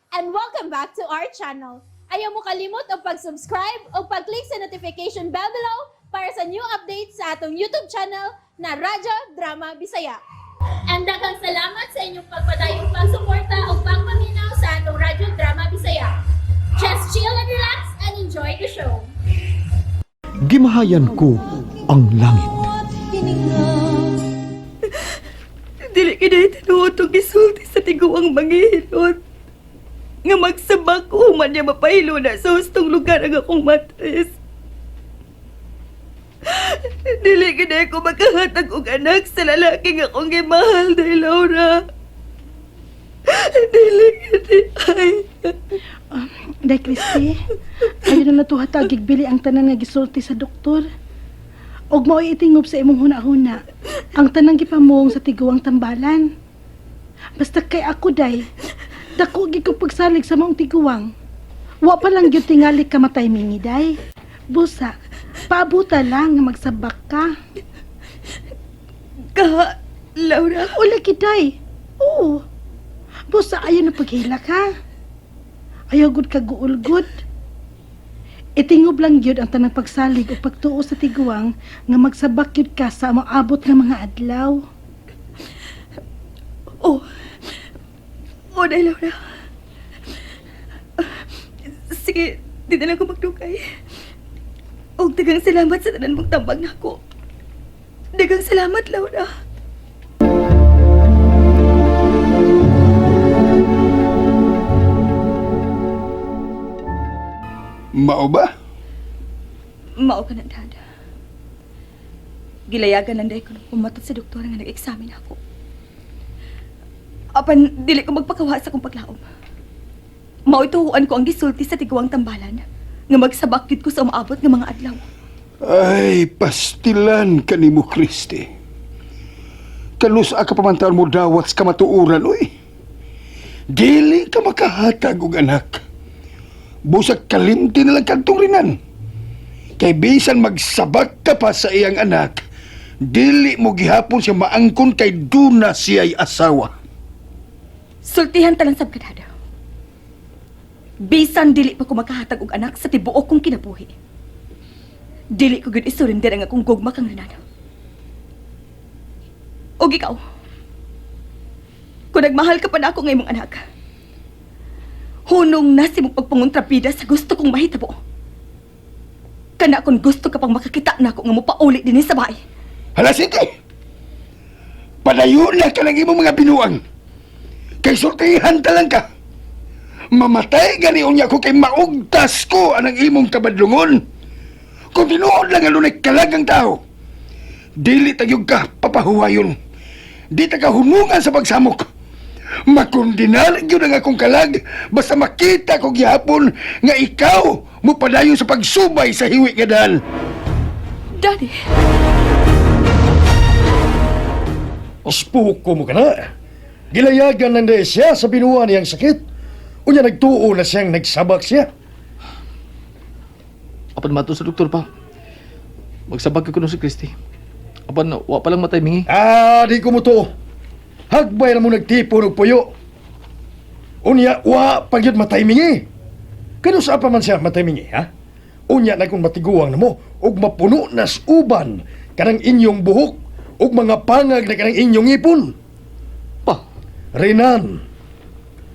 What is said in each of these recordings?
And welcome back to our channel. Ayaw mo kalimot og pag-subscribe o pag-click sa notification bell below para sa new updates sa atong YouTube channel na Radyo Drama Bisaya. And daghang salamat sa inyong pagpadayong pagsuporta o pagpaminaw sa atong Radyo Drama Bisaya. Just chill and relax and enjoy the show. Gimahayan ko ang langit. Dili kinay tinuod tong gisulti sa tiguang manghihilot. Nga magsabak ko man niya mapahilo na sa hustong lugar ang akong matres. Dili kinay ko makahatag og anak sa lalaki nga akong gimahal dahil Laura. Dili kinay ay. Day Christy, ayaw na natuha ta gigbili ang tanan nga gisulti sa doktor. Og mao'y itingob sa imong huna-huna. Ang tanang gipamuong sa tiguang tambalan. Basta kay ako day, dako gid ko pagsalig sa maong tiguang. Wa pa lang gyud tingali ka matay mingi day. Busa, paabuta lang nga magsabak ka. Ka, Laura. Ula day. Oo. Busa ayaw na paghilak ha. Ayaw gud ka guulgud. Itingob lang gyud ang tanang pagsalig o pagtuo sa tiguang nga magsabak gyud ka sa maabot nga mga adlaw. Oh. Oh, day Laura. Sige, di na lang ko magdugay. Og daghang salamat sa tanan mong tambag nako. Daghang salamat, Laura. Mao ba? Mao ka na, Dad. Gilayagan lang dahil ko nung pumatot sa doktor nga nag-examine ako. Apan, dili ko magpakawa sa akong paglaom. Mao ituhuan ko ang gisulti sa tiguang tambalan nga magsabak gyud ko sa umaabot nga mga adlaw. Ay, pastilan kanimo, Kristi. Kanus-a ka pamantaon mo dawat sa kamatuoran, uy. Dili ka makahatag og anak. Busag kalimti na lang kadtong rinan. Kay bisan magsabak ka pa sa iyang anak, dili mo gihapon siya maangkon kay duna siya'y asawa. Sultihan talang sab ka, Dad. Bisan dili pa ko makahatag og anak sa tibuok kong kinabuhi. Dili ko gyud isurrender ang akong gugma kang Renan. Og ikaw, kung nagmahal ka pa na ako nga imong anak, hunong na si mong pagpangontrabida sa gusto kong mahitabo. Kana kung gusto ka pang makakita na ako nga mopauli dinhi sa bahay. Hala, sige! Padayon na ka lang imong mga binuang. Kay sultihan ta lang ka. Mamatay gani unya ko kay maugtas ko anang imong kabadlungon. Kung tinuod lang ang lunay kalagang tao, dili tagyog ka papahuwayon. Di ta ka hunungan sa pagsamok. Makundinar gyud ang akong kalag basta makita ko gihapon nga ikaw mopadayon sa pagsubay sa hiwi nga daan. Daddy, Ospuko mo ka na. Gilayagan ng dahil siya sa binuha niyang sakit. Unya nagtuo na siyang nagsabak siya. Apan mato sa doktor pa. Magsabag ko si Christy. Apan wa pa lang matay mingi. Ah, di ko mo to. Hagbay na mo nagtipo ng puyo. Unya, wa pagyud matay mingi. Kano sa pa man siya matay mingi, ha? Unya na kung matiguang na mo, ug mapuno nas uban kanang inyong buhok, ug mga pangag na kanang inyong ipon. Pa, Renan,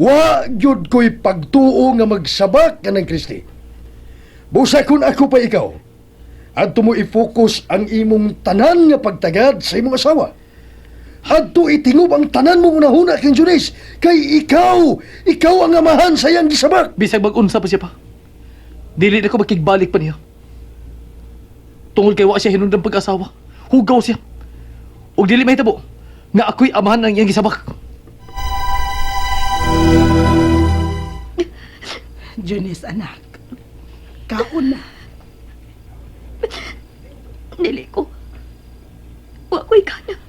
wa gyud ko'y pagtuo nga magsabak kanang Kristi. Busa kun ako pa ikaw, adto mo i-focus ang imong tanan nga pagtagad sa imong asawa. Adto itingob ang tanan mong unahuna kang Junis, kay ikaw, ikaw ang amahan sa iyang gisabak. Bisag mag-unsa pa siya pa. Dili na ko makigbalik pa niya. Tungod kay wa siya hinungdan pag-asawa. Hugaw siya. Ug dili mahitabo nga ako'y amahan ang iyang gisabak. Junice, anak. Kaon na. Dili ko. Wa ko'y gana.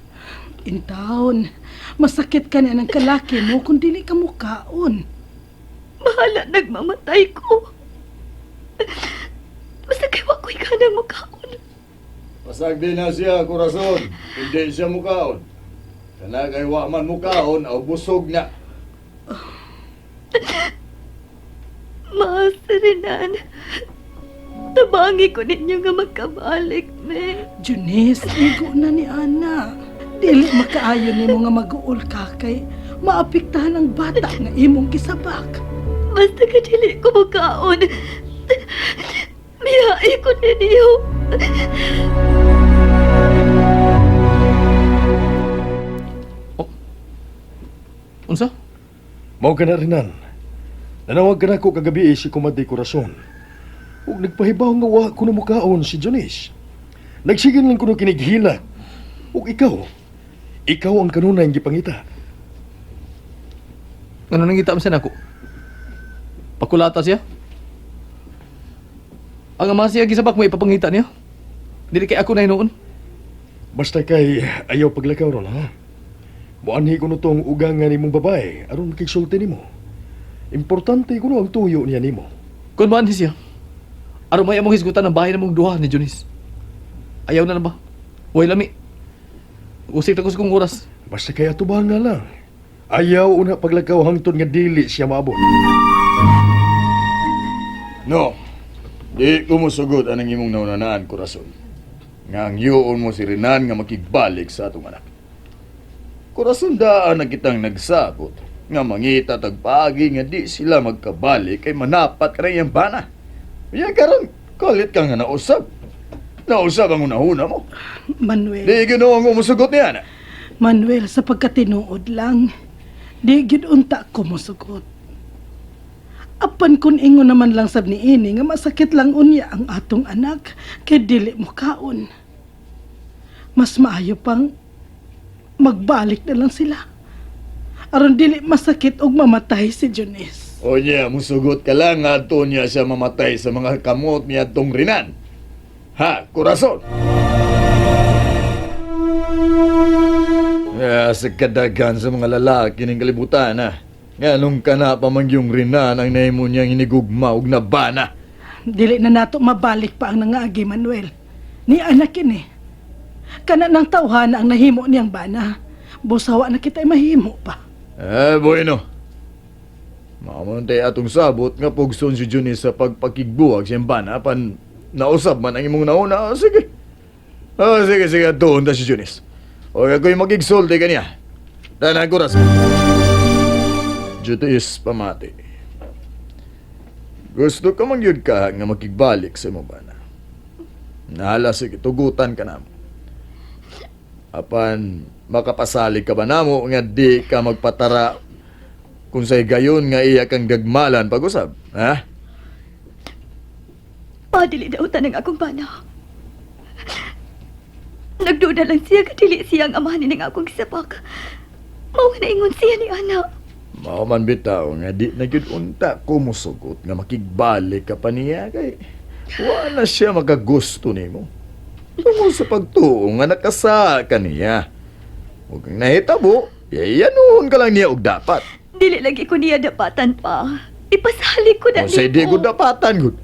Intaon, masakit ka na ng kalaki mo kung dili ka mukaon. Bahala nagmamatay ko. Basta kay wa ko'y gana mukaon. Pasag di na siya, kurason. Hindi siya mukaon. Kana kay wa man mukaon, aw busog na. Maasirinan. Tabangi ko ninyo nga magkabalik, me. Junice, igo na ni Ana. Dili makaayo nimo nga mag-uol ka kay maapektahan ang bata nga imong gisabak. Basta ka dili ko magkaon. Miyai ko ninyo. Unsa? Mao ka na rinan. Nanawag ka na ko kagabi eh, si Kumadi Corazon. Ug nagpahibaw nga wa ko na mukaon si Jonis. Nagsigin lang ko no kinighilak. Ug ikaw, ikaw ang kanunay gipangita. Ano nangita man siya nako? Pakulata siya? Ang ama siya gisabak mo ipapangita niya. Dili kay ako na hinuon. Basta kay ayaw paglakaw ron ha. Muanhi ko no tong ugangan nimong babae aron makigsulti nimo. Importante kuno ang tuyo niya nimo. Kung maanhi siya, aron may among hisgutan ang bahay namong duha ni Junis. Ayaw na na ba? Way lami. Usik na ko sa kong oras. Basta kay atubang na lang. Ayaw una paglakaw hangtod nga dili siya maabot. No. Di ko mosugot anang imong naunanaan, Corazon. Nga ang yuon mo si Renan nga makigbalik sa atong anak. Corazon daan na kitang nagsabot nga mangita tagpaagi nga di sila magkabalik kay manapat ka rin iyang bana. Unya karon kalit ka nga nausab. Nausab ang unahuna mo. Manuel, Di Ginoo ang umusugot niya na. Manuel, sa pagkatinuod lang, di gyud unta ko mosugot. Apan kun ingon naman lang sab ni ini nga masakit lang unya ang atong anak kay dili mo kaon. Mas maayo pang magbalik na lang sila. Aron dili masakit og mamatay si Junice. O niya, musugot ka lang nga ato niya siya mamatay sa mga kamot niya tong Renan. Ha, Corazon? Ya, sa kadagan sa mga lalaki ng kalibutan, ha. Nga nung kana pa man yung Renan ang nahimo niyang hinigugma ug nabana. Dili na nato mabalik pa ang nangaagi, Manuel. Ni anak ini. Kana ng tawhan ang nahimo niyang bana. Busawa na kita mahimo pa. Eh, bueno. Mamuntay atong sabot nga pugson si Juni sa pagpakigbuwag siyang bana pan nausab man ang imong nauna. Ah, sige. Ah, sige, sige. Doon ta si Junis. O ako'y magigsulti kaniya. Tanan ko ras. Jutis pamati. Gusto ka man gyud ka nga makigbalik sa imong bana. Nahala sige, tugutan ka namo. Apan makapasalig ka ba namo nga di ka magpatara kung say gayon nga iya kang gagmalan pag-usab, ha? Padili daw tanang akong bana. Nagduda lang siya kadili siya ang amahan ng akong gisabak. Mao nga naingon siya ni Ana. Mao man bitaw nga di na gyud unta ko mosugot nga makigbalik ka pa niya kay wala siya makagusto nimo. Tungod sa pagtuo nga nakasa ka niya. Ug ang nahitabo, yayanuhon ka lang niya og dapat. Dili lagi ko niya dapatan pa. Ipasalig ko na Kung say di ko dapatan gud.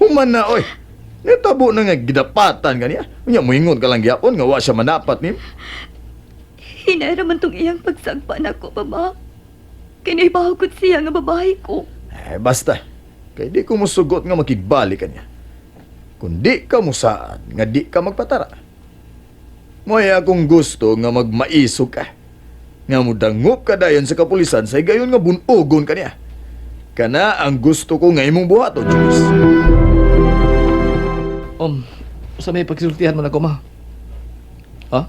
Human na oy. Nitabo na nga gidapatan ka niya. Unya moingon ka lang gyapon nga wa siya manapat nimo. Hinay raman tong iyang pagsagpa nako, baba. Kinaibaho siya nga babae ko. Eh, basta. Kay di ko musugot nga makigbalik ka niya. Kung di ka musaad, nga di ka magpatara. Mo'y akong gusto nga magmaisog ka. Nga mudangop ka dayon sa kapulisan sa higayon nga bunugon ka niya. Kana ang gusto ko nga imong buhaton, Jules. Sa may pagsultihan mo na ko, ma. Ha?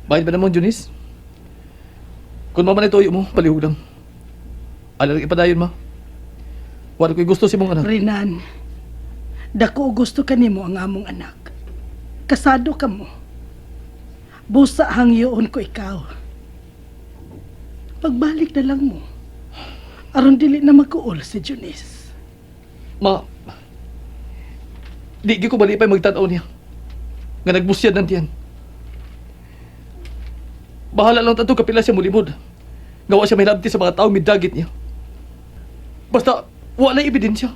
Bakit ba naman, Junis? Kung mama na ituyo mo, palihog lang. Alam ipadayon, ma. Wala ko'y gusto si mong anak. Renan, dako og gusto kanimo ang among anak. Kasado ka mo. Busa hangyoon ko ikaw. Pagbalik na lang mo. Aron dili na magkuol si Junice. Ma, di gyud ko balipay magtan-aw niya. Nga nagbusyad ng tiyan. Bahala lang tato kapila siya mulibod. Gawa siya may sa mga taong midagit niya. Basta, wala ebidensya.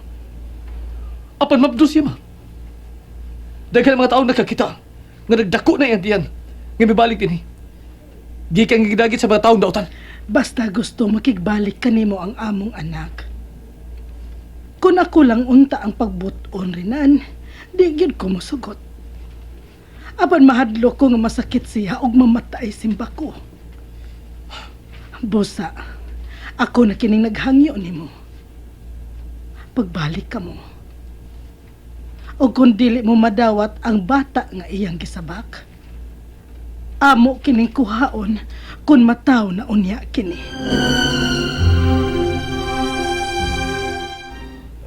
Apan mabdo siya ma. Daghan mga taong nakakita nga nagdako na iyang tiyan. Nga mibalik din eh. Gikan gidagit sa mga taong dautan. Basta gusto makigbalik kanimo ang among anak. Kung ako lang unta ang pagbuton, Renan, di gyud ko mosugot. Apan mahadlok ko nga masakit siya og mamatay simbako. Busa, ako na kining naghangyo nimo. Pagbalik ka mo. O kung dili mo madawat ang bata nga iyang gisabak, amo kining kuhaon kung mataw na unya kini.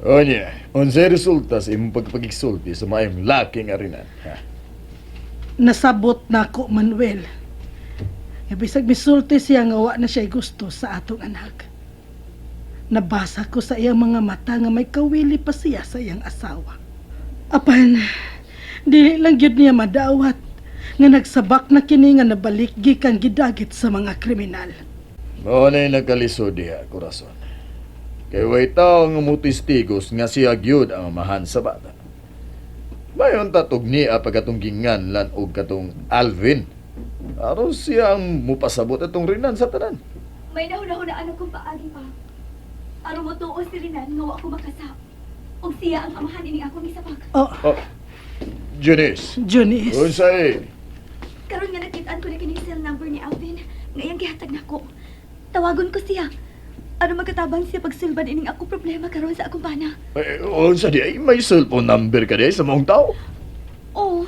Onya, unsay resulta sa imong pagpagigsulti sa maayong laki nga Renan? Ha? Nasabot nako, Manuel. Nga bisag misulti siya nga wa na siya gusto sa atong anak. Nabasa ko sa iyang mga mata nga may kawili pa siya sa iyang asawa. Apan, dili lang gyud niya madawat nga nagsabak na kini nga nabalik gikan gidagit sa mga kriminal. Mao na'y nagkalisod diha, Corazon. Kay way tao nga mutestigos nga siya gyud ang amahan sa bata. Mayon tatog niya pagkatong ginganlan og katong Alvin. Aron siya ang mupasabot atong Renan sa tanan. May nahuna-hunaan akong paagi pa. Aron mo tuo si Renan nga wa ko makasab. Ug siya ang amahan ining akong gisabak. Oh, Oh, Janice. Janice. Unsay? Karon nga nakit-an ko na kining cell number ni Alvin nga iyang gihatag nako. Tawagon ko siya. Aron magkatabang siya pagsulbad ining ako problema karon sa akong bana. Eh, unsa di ay may cellphone number ka di ay sa maong tao? Oh,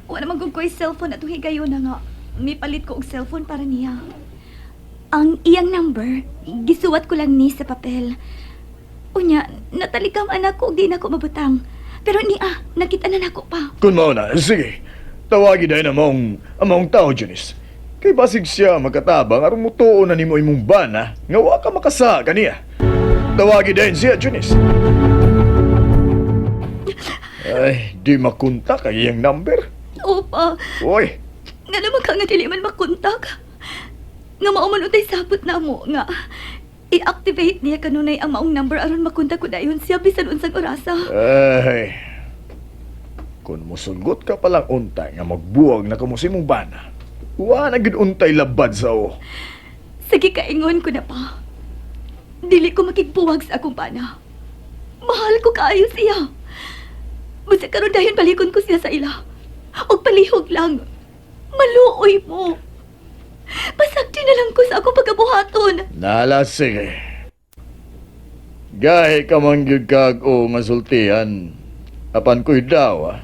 wala man gud ko'y cellphone atong higayon na nga. Mipalit ko og cellphone para niya. Ang iyang number, gisuwat ko lang ni sa papel. Unya, natalikam anak ko, di na ko mabutang. Pero niya, nakita na nako pa. Kung mao na, sige. Tawagi dahil ang maong tao, Janice. Kay basig siya magkatabang aron mutuo na nimo imong bana nga wa ka makasa kaniya. Tawagi dahil siya, Janice. Ay, di makontak ang iyang number. Opa, Uy, nga naman ka nga dili man makontak. Nga mao man untay sabot na mo nga i-activate niya kanunay ang maong number aron makontak ko dayon siya bisan unsang orasa. Ay. Kung musulgot ka palang untay nga magbuwag na kamo sa imong bana, wa na gid untay labad sa o. Sige, kaingon ko na pa. Dili ko makigbuwag sa akong bana. Mahal ko kaayo siya. Basta karon dayon balikon ko siya sa ila. Og palihog lang. Maluoy mo. Pasagdi na lang ko sa akong pagabuhaton. Nala, sige. Gahi ka man gyud kag o nga sultihan. Apan ko'y daw, ah.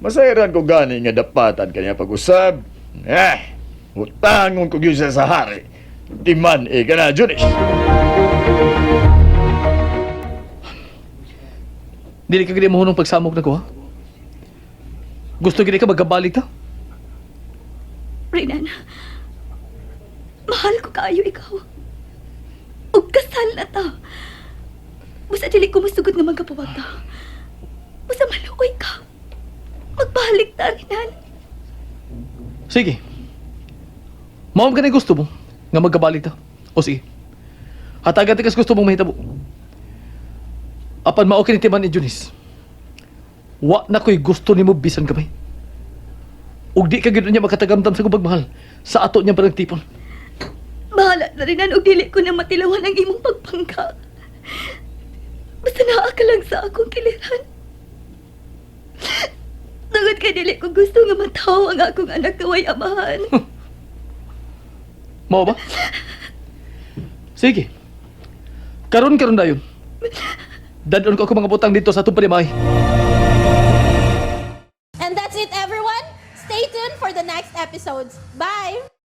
Masayran ko gani nga dapatan kanya pag-usab. Eh, utangon ko gyud siya sa hari. Timan eh ka na, Junis. Dili ka gid mo pagsamok nako, ha? Gusto gid ka magkabalik ta? Renan, mahal ko kaayo ikaw. Ug kasal na ta. Basta dili ko masugot nga magkapuwag ta. Basta maluoy ka. Magbalik ta, Renan. Sige. Mao man kanay gusto mo nga magkabalik ta. O sige. Hatagan ti kas gusto mong mahitabo. Apan mao kini timan ni Junis. Wa na ko'y gusto nimo bisan gamay. Ug di ka gyud niya makatagamdam sa kong pagmahal sa ato niyang panagtipon. Bahala na rin og dili ko na matilawan ang imong pagpangka. Basta naa ka lang sa akong kiliran. Tungod kay dili ko gusto nga matawo ang akong anak nga way amahan. Mao ba? Sige. Karon karon dayon. Dadon ko ako mga butang dito sa atong panimahi. And that's it, everyone. Stay tuned for the next episodes. Bye!